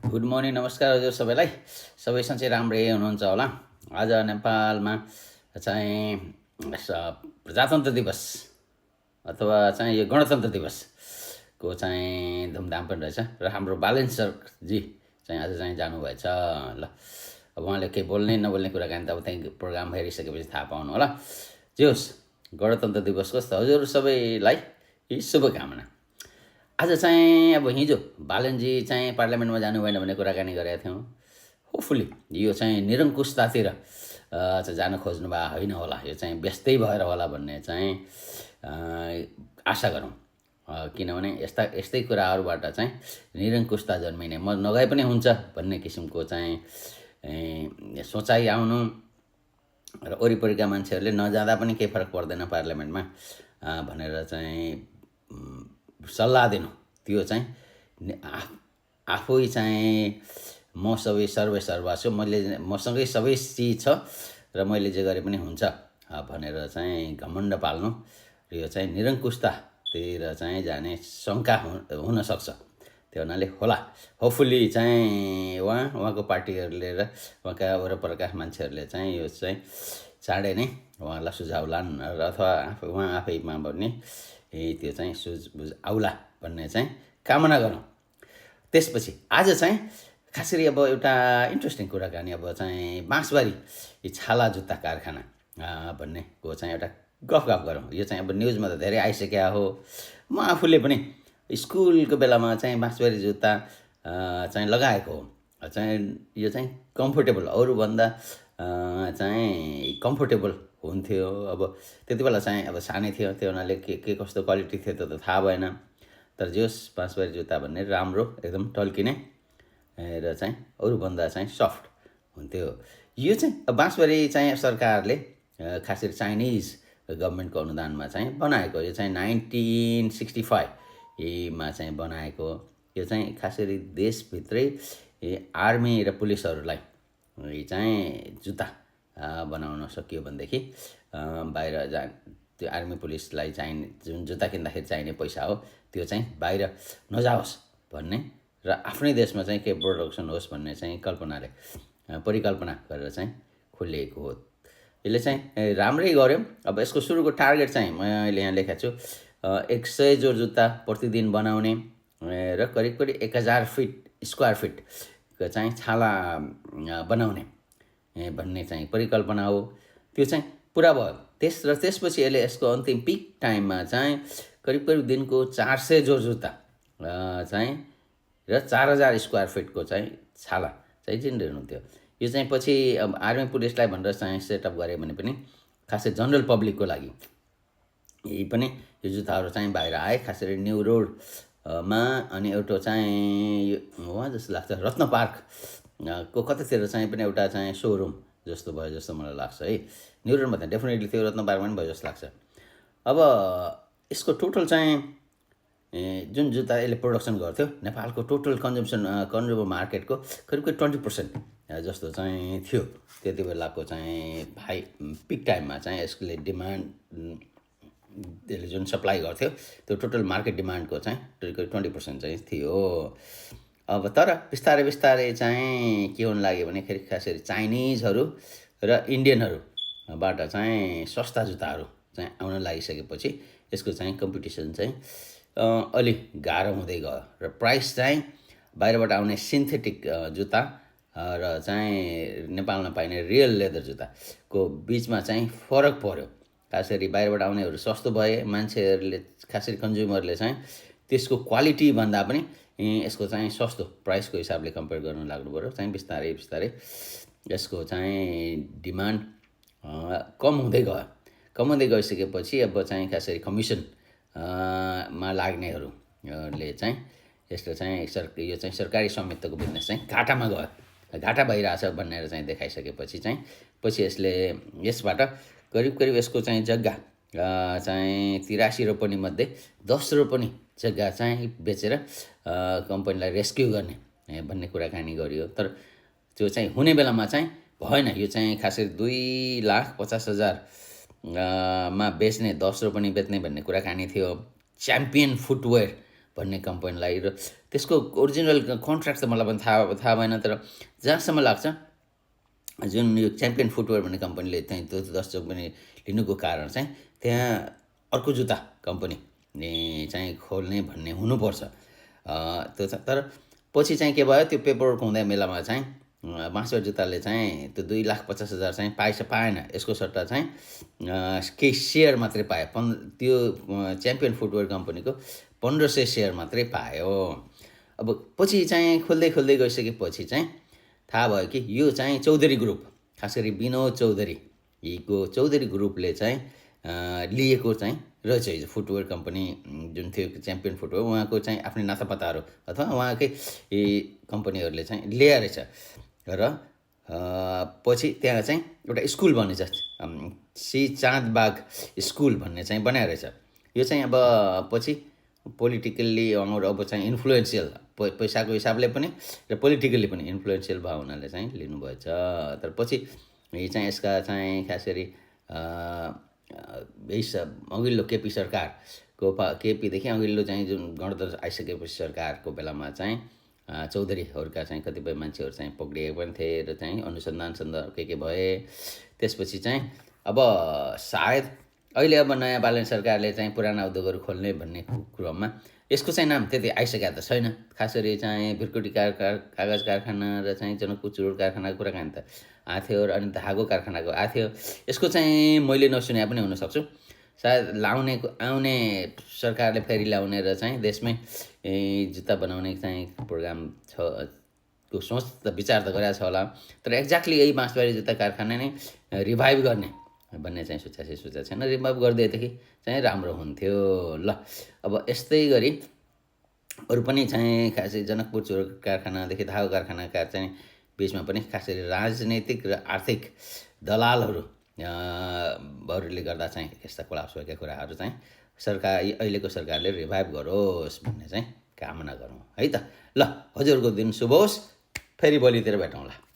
Good morning, नमस्कार हजुर सबैलाई। सबै सन्चै राम्रै हुनुहुन्छ होला। आज नेपालमा चाहिँ प्रजातन्त्र दिवस अथवा चाहिँ यो गणतन्त्र दिवसको चाहिँ धुमधाम पनि रहेछ र हाम्रो बालेन सरजी चाहिँ आज चाहिँ जानुभएछ। ल अब उहाँले केही बोल्ने नबोल्ने कुराकानी त अब त्यहीँ प्रोग्राम हेरिसकेपछि थाहा पाउनु होला। जे होस्, गणतन्त्र दिवसको हजुर सबैलाई शुभकामना। आज चाहिँ अब हिजो बालनजी चाहिँ पार्लियामेन्टमा जानु भएन भन्ने कुराकानी गरेका थियौँ। होपफुली यो चाहिँ निरङ्कुशतातिर चाहिँ जान खोज्नु भए होइन होला, यो चाहिँ व्यस्तै भएर होला भन्ने चाहिँ आशा गरौँ। किनभने यस्तै कुराहरूबाट चाहिँ निरङ्कुशता जन्मिने, म नगए पनि हुन्छ भन्ने किसिमको चाहिँ सोचाइ आउनु र वरिपरिका मान्छेहरूले नजाँदा पनि केही फरक पर्दैन पार्लियामेन्टमा भनेर चाहिँ सल्लाह दिनु, त्यो चाहिँ आफै चाहिँ म सबै सर्वेसर्वा छु, मसँगै सबै चिज छ र मैले जे गरे पनि हुन्छ भनेर चाहिँ घमण्ड पाल्नु र यो चाहिँ निरङ्कुशतातिर चाहिँ जाने शङ्का हुनसक्छ। त्यो हुनाले होला, होपफुल्ली चाहिँ उहाँको पार्टीहरूले र उहाँका वरपरका मान्छेहरूले चाहिँ यो चाहिँ चाँडै नै उहाँलाई सुझाउ लान् र अथवा उहाँ आफैमा भन्ने त्यो चाहिँ सुझबुझ आउला भन्ने चाहिँ कामना गरौँ। त्यसपछि आज चाहिँ खास गरी अब एउटा इन्ट्रेस्टिङ कुराकानी, अब चाहिँ बाँसबारी छाला जुत्ता कारखाना भन्नेको चाहिँ एउटा गफ गरौँ। यो चाहिँ अब न्युजमा त धेरै आइसक्यो हो। म आफूले पनि स्कुलको बेलामा चाहिँ बाँसबारी जुत्ता चाहिँ लगाएको हो। चाहिँ यो चाहिँ कम्फोर्टेबल, अरूभन्दा चाहिँ कम्फोर्टेबल हुन्थ्यो। अब त्यति बेला चाहिँ अब सानै थियो, त्यो हुनाले के कस्तो क्वालिटी थियो त्यो त थाहा भएन। तर जोस् बाँसबारी जुत्ता भन्ने राम्रो, एकदम टल्किने र चाहिँ अरूभन्दा चाहिँ सफ्ट हुन्थ्यो। यो चाहिँ बाँसबारी चाहिँ सरकारले खास गरी चाइनिज गभर्मेन्टको अनुदानमा चाहिँ बनाएको, यो चाहिँ 1965मा चाहिँ बनाएको। यो चाहिँ खास गरी देशभित्रै आर्मी र पुलिसहरूलाई चाहिँ जुत्ता बनाउन सकियो भनेदेखि बाहिर त्यो आर्मी पुलिसलाई चाहिने जुन जुत्ता किन्दाखेरि चाहिने पैसा हो त्यो चाहिँ बाहिर नजाओस् भन्ने र आफ्नै देशमा चाहिँ के प्रोडक्सन होस् भन्ने चाहिँ परिकल्पना गरेर चाहिँ खोलिएको हो। यसले चाहिँ राम्रै गर्यो। अब यसको सुरुको टार्गेट चाहिँ मैले यहाँ लेखेको छु, 100 जोड जुत्ता प्रतिदिन बनाउने र करिब 1000 स्क्वायर फिटको चाहिँ छाला बनाउने भन्ने चाहिँ परिकल्पना हो। त्यो चाहिँ पुरा भयो। त्यसपछि यसको अन्तिम पिक टाइममा चाहिँ करिब दिनको 400 जोड जुत्ता चाहिँ र 4000 स्क्वायर फिटको चाहिँ छाला चाहिँ जेनरेट हुन्थ्यो। यो चाहिँ पछि अब आर्मी पुलिसलाई भनेर चाहिँ सेटअप गरे भने पनि खासै जनरल पब्लिकको लागि यही पनि यो जुत्ताहरू चाहिँ बाहिर आए। खास गरी न्यू रोडमा अनि एउटा चाहिँ उहाँ जस्तो लाग्छ रत्न पार्कको कतैतिर चाहिँ पनि एउटा चाहिँ सोरुम जस्तो भयो जस्तो मलाई लाग्छ है। न्यू रोडमा त डेफिनेटली थियो, रत्न पार्कमा पनि भयो जस्तो लाग्छ। अब यसको टोटल चाहिँ जुन जुत्ता यसले प्रोडक्सन गर्थ्यो, नेपालको टोटल कन्ज्युमर मार्केटको करिब 20% जस्तो चाहिँ थियो। त्यति बेलाको चाहिँ पिक टाइममा चाहिँ यसले यसले जुन सप्लाई गर्थ्यो त्यो टोटल मार्केट डिमान्डको चाहिँ करिब 20% चाहिँ थियो। अब तर बिस्तारै चाहिँ के हुन लाग्यो भनेखेरि खास गरी चाइनिजहरू र इन्डियनहरूबाट चाहिँ सस्ता जुत्ताहरू चाहिँ आउन लागिसकेपछि यसको चाहिँ कम्पिटिसन चाहिँ अलिक गाह्रो हुँदै गयो र प्राइस चाहिँ बाहिरबाट आउने सिन्थेटिक जुत्ता र चाहिँ नेपालमा पाइने रियल लेदर जुत्ताको बिचमा चाहिँ फरक पर्यो। खास गरी बाहिरबाट आउनेहरू सस्तो भए, मान्छेहरूले खास गरी कन्ज्युमरले चाहिँ त्यसको क्वालिटी भन्दा पनि यसको चाहिँ सस्तो प्राइसको हिसाबले कम्पेयर गर्न लाग्नु पऱ्यो। चाहिँ बिस्तारै यसको चाहिँ डिमान्ड कम हुँदै गइसकेपछि अब चाहिँ खास गरी कमिसन मा लाग्नेहरूले चाहिँ यसले चाहिँ यो चाहिँ सरकारी स्वामित्वको बिजनेस चाहिँ घाटा भइरहेछ भनेर चाहिँ देखाइसकेपछि चाहिँ पछि यसबाट करिब यसको चाहिँ जग्गा चाहिँ 83 रोपनी मध्ये 10 रोपनी जग्गा चाहिँ बेचेर कम्पनीलाई रेस्क्यु गर्ने भन्ने कुराकानी गरियो। तर त्यो चाहिँ हुने बेलामा चाहिँ भएन। यो चाहिँ खास गरी 2,50,000 मा बेच्ने, 10 रोपनी बेच्ने भन्ने कुराकानी थियो। च्याम्पियन फुटवेयर भन्ने कम्पनीलाई, र त्यसको ओरिजिनल कन्ट्र्याक्ट त मलाई पनि थाहा भएन। तर जहाँसम्म लाग्छ जुन यो च्याम्पियन फुटवेयर भन्ने कम्पनीले चाहिँ त्यो 10 कम्पनी लिनुको कारण चाहिँ त्यहाँ अर्को जुत्ता कम्पनी चाहिँ खोल्ने भन्ने हुनुपर्छ त्यो छ। तर पछि चाहिँ के भयो, त्यो पेपरवर्क हुँदै बेलामा चाहिँ मार्क्सवायर जुत्ताले चाहिँ त्यो 2,50,000 चाहिँ पाएन। यसको सट्टा चाहिँ केही सेयर मात्रै पायो। त्यो च्याम्पियन फुटवेयर कम्पनीको 1,500 सेयर मात्रै पायो। अब पछि चाहिँ खोल्दै गइसकेपछि चाहिँ थाहा भयो कि यो चाहिँ चौधरी ग्रुप, खास गरी विनोद चौधरीको चौधरी ग्रुपले चाहिँ लिएको चाहिँ रहेछ यो फुटवेयर कम्पनी जुन थियो च्याम्पियन फुटवेयर, उहाँको चाहिँ आफ्नै नातापाताहरू अथवा उहाँकै कम्पनीहरूले चाहिँ ल्याएर रहेछ। र पछि त्यहाँ चाहिँ एउटा स्कुल बनेछ, श्री चाँदबाग स्कुल भन्ने चाहिँ बनाएर रहेछ। यो चाहिँ अब पछि पोलिटिकल्ली अब चाहिँ इन्फ्लुएन्सियल, पैसाको हिसाबले पनि र पोलिटिकल्ली पनि इन्फ्लुएन्सियल भयो हुनाले चाहिँ लिनुभएछ। तर पछि चाहिँ यसका चाहिँ खास गरी अघिल्लो केपी सरकारको केपीदेखि अघिल्लो चाहिँ जुन गणतन्त्र आइसकेपछि सरकारको बेलामा चाहिँ चौधरीहरूका चाहिँ कतिपय मान्छेहरू चाहिँ पक्रिएको पनि थिए र चाहिँ अनुसन्धान सन्दर्भ के भए। त्यसपछि चाहिँ अब सायद अहिले अब नयाँ बालन सरकारले चाहिँ पुराना उद्योगहरू खोल्ने भन्ने क्रममा यसको चाहिँ नाम त्यति आइसकेको त छैन। खास गरी चाहिँ भिरकुटी कागज कारखाना र चाहिँ जनकपुर चुरोट कारखानाको कुराकानी त आएको थियो, अनि धागो कारखानाको आएको थियो। यसको चाहिँ मैले नसुने पनि हुनसक्छु। सायद आउने सरकारले फेरि ल्याउने र चाहिँ देशमै जुत्ता बनाउने चाहिँ प्रोग्राम छ को सोच त विचार त गरेको छ होला। तर एक्ज्याक्टली यही बाँसबारी जुत्ता कारखाना नै रिभाइभ गर्ने भन्ने चाहिँ सोचेको छैन। रिभाइभ गरिदिएदेखि चाहिँ राम्रो हुन्थ्यो। ल अब यस्तै गरी अरू पनि चाहिँ खासै जनकपुर चुरोट कारखानादेखि धागो कारखानाका चाहिँ बिचमा पनि खास गरी राजनैतिक र आर्थिक दलालहरूले गर्दा चाहिँ यस्ता कोलाप्स भएका कुराहरू चाहिँ अहिलेको सरकारले रिभाइभ गरोस् भन्ने चाहिँ कामना गरौँ है त। ल हजुरको दिन शुभ होस्, फेरि भोलितिर भेटौँला।